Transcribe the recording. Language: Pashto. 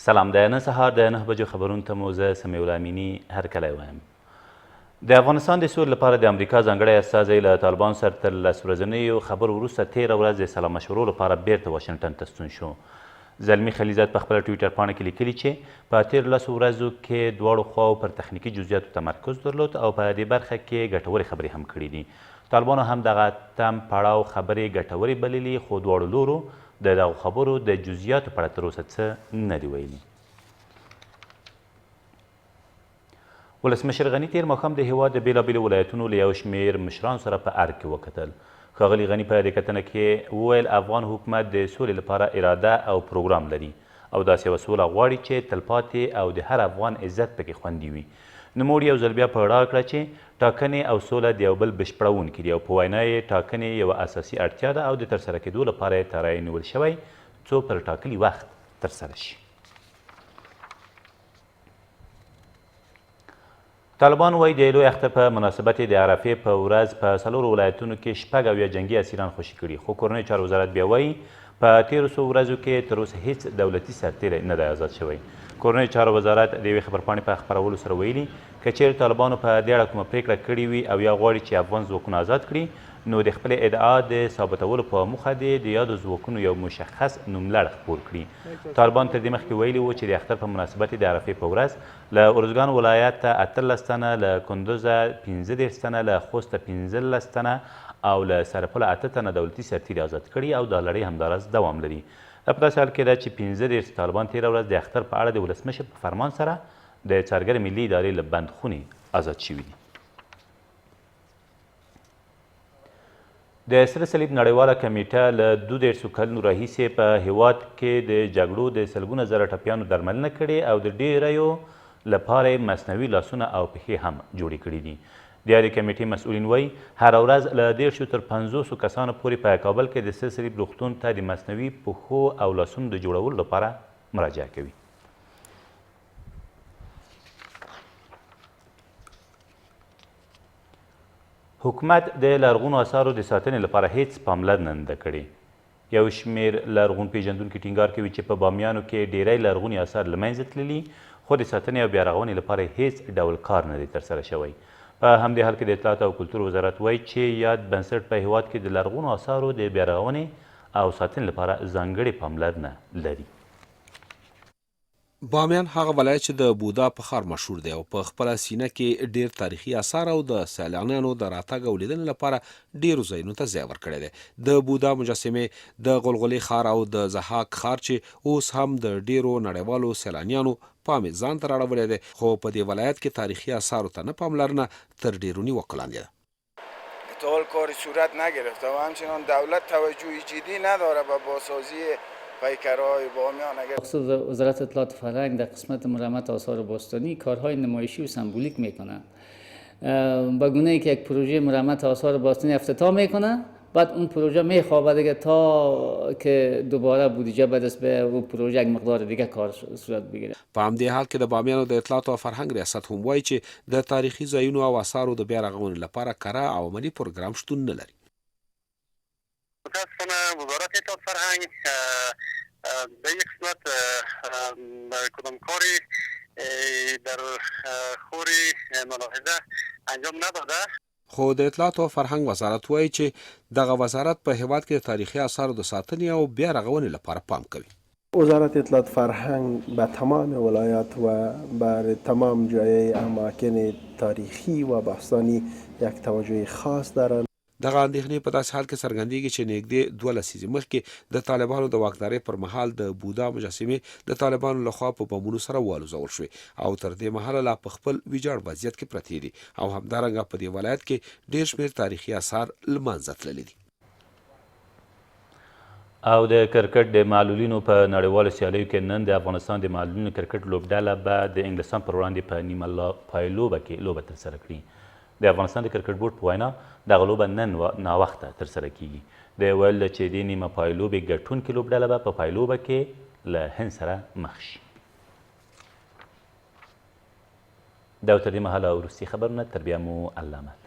سلام د نن سهار د 9 بجو خبرونو ته مو زه سمیع الله امیني هرکلی وایم. د افغانستان د سولې لپاره د امریکا ځانګړی استازی له طالبانو سره تر لس ورځنیو خبرو وروسته تېره ورځ د سلا مشورو لپاره بیرته واشنګټن ته ستون شو. زلمي خلیلزاد په خپله ټویټر پاڼه کې لیکلي چې په تېرو لسو ورځو کې دواړو خواوو پر تخنیکي جزئیاتو تمرکز درلود او په دې برخه کې ګټورې خبرې هم کړې دي. طالبانو هم دغه اتم پړاو خبرې ګټورې بللي، خو دواړو لورو د دغو خبرو د جزئیاتو په اړه تر اوسه څه نه دي ویلي. ولسمشر غني تېر ماښام د هېواد د بېلابېلو ولایتونو له یو شمېر مشرانو سره په ارګ کې وکتل. ښاغلي غني په دې کتنه کې وویل، افغان حکومت د سولې لپاره اراده او پروګرام لري او داسې یوه سوله غواړي چې تلپاتې او د هر افغان عزت پکې خوندي وي. نوموړي یو ځل بیا په ډاګه کړه چې ټاکنې او سوله د یو بل بشپړوونکي دي او په وینا یې ټاکنې یوه اساسي اړتیا ده او د ترسره کېدو لپاره یې تری نیول شوی څو پر ټاکلي وخت ترسره شي. طالبان وایي د لوی اختر په مناسبت یې د عرفې په ورځ په څلورو ولایتونو کې 76 جنګي اسیران خوشي کړي، خو کورنیو چارو وزارت بیا وایي په تېرو څو ورځو کې تر اوسه هیڅ دولتي سرتېری نه دی ازاد شوی. کورنیو چارو وزارت د یوې خبرپاڼې په خپرولو سره ویلي، که چېرې طالبانو په دې اړه کومه پرېکړه کړې وي او یا غواړي چې افغان ځواکونه ازاد کړي، نو د خپلې ادعا د ثابتولو په موخه دې د یادو ځواکونو یو مشخص نوملړ خپور کړي. طالبان تر دې مخکې ویلي وو چې د اختر په مناسبت یې د عرفې په ورځ له ارزګان ولایته 18 تنه، له کندزه 35 تنه، له خوسته 15 تنه او له سرپله 8 تنه دولتي سرتېري ازاد کړي او دا لړۍ همداراز دوام لري. دا په داسې حال کې ده چې 35 طالبان تېره ورځ د اختر په اړه د ولسمشر په فرمان سره د څارګرې ملي ادارې له بند خونې ازاد شوي دي. د سره صلیب نړیواله کمیټه له 32 کلونو راهیسې په هیواد کې د جګړو د سلګونه زره ټپیانو درملنه کړې او د ډېریو لپاره یې مصنوعي لاسونه او پښې هم جوړې کړې دي. د یادې کمیټې مسؤلین وایي، هره ورځ له 30 تر 50 کسانو پورې په کابل کې د سره صلیب روغتون ته د مصنوعي پښو او لاسونو د جوړولو لپاره مراجعه کوي. حکومت د لرغونو اثارو د ساتنې لپاره هېڅ پاملرنه نه ده کړې. یو شمېر لرغون پېژندونکي ټینګار کوي چې په بامیانو کې ډېری لرغوني اثار له منځه تللي، خو د ساتنې او بیارغونې لپاره یې هېڅ ډول کار نه دی ترسره شوی. په همدې حال کې د اطلاعاتو او کلتور وزارت وايي چې یاد بنسټ په هېواد کې د لرغونو اثارو د بیارغونې او ساتنې لپاره ځانګړې پاملرنه لري. بامیان هغه ولایت چې د بودا په ښار مشهور دی او په خپله سینه کې ډیر تاریخي اثار او د سیلانیانو د راتګ او لیدنې لپاره ډیرو ځایونو ته ځای ورکړی دی. د بودا مجسمې، د غلغلې ښار او د ضحاک ښار چې اوس هم د ډیرو نړیوالو سیلانیانو پام یې ځان ته راړولی دی، خو په دې ولایت کې تاریخي اثارو ته نه پاملرنه تر ډیرو نیوکو لاندې ده. تا حال کاری صورت نگرفته و همچنان دولت توجه جدی نداره به بازسازی پیکرهای بامیان. اگر مخصوص وزارت اطلاعات فرهنگ در قسمت مرمت آثار باستانی کارهای نمایشی و سمبولیک میکنه، به گونه ای که یک پروژه مرمت آثار باستانی افتتاح میکنه، بعد اون پروژه میخوابه دیگه تا که دوباره بودجه به دست به او پروژه یک مقدار دیگه کار صورت بگیره. په همدې حال کې د بامیانو د اطلاعاتو او فرهنګ ریاست هم وايي چې د تاریخي ځایونو او اثارو د بیا رغونې لپاره کره او عملي پروګرام شتون نه لري. متاسفانه وزارت اطلاعات فرهنګ در این قسمت کدام کاری در خور ملاحظه انجام نداده. خو د اطلاعاتو او فرهنګ وزارت وايي چې دغه وزارت په هېواد کې د تاریخي اثارو د ساتنې او بیا رغونې لپاره پام کوي. وزارت اطلاعات فرهنګ به تمام ولایات و بر تمام جایه اماکن تاریخی و باستانی یک توجه خاص دارند. دغه اندېښنې په داسې حال کې څرګندېږي چې نېږدې دوه لسیزې مخکې د طالبانو د واکدارۍ پر مهال د بودا مجسمې د طالبانو له خوا په بمونو سره والوزول شوې او تر دې مهاله لا په خپل ویجاړ وضعیت کې پرتې دي او همدارنګه په دې ولایت کې ډېر شمېر تاریخي اثار لمنځه تللي دي. او د کرکټ د معلولینو په نړیوالو سیالیو کې نن د افغانستان د معلولینو کرکټ لوبډله به د انګلستان پر وړاندې په نیمه پایلوبه کې لوبه ترسره کړي. د افغانستان د کرکټ بورډ په وینا دغه لوبه نن ناوخته ترسره کیږي. د ویلو ده چې دې نیمه پایلوبې ګټونکې لوبډله به په پایلوبه کې له هند سره مخ شي. دا تر دې مهاله وروستي خبرونه، تر بیا مو الله مل.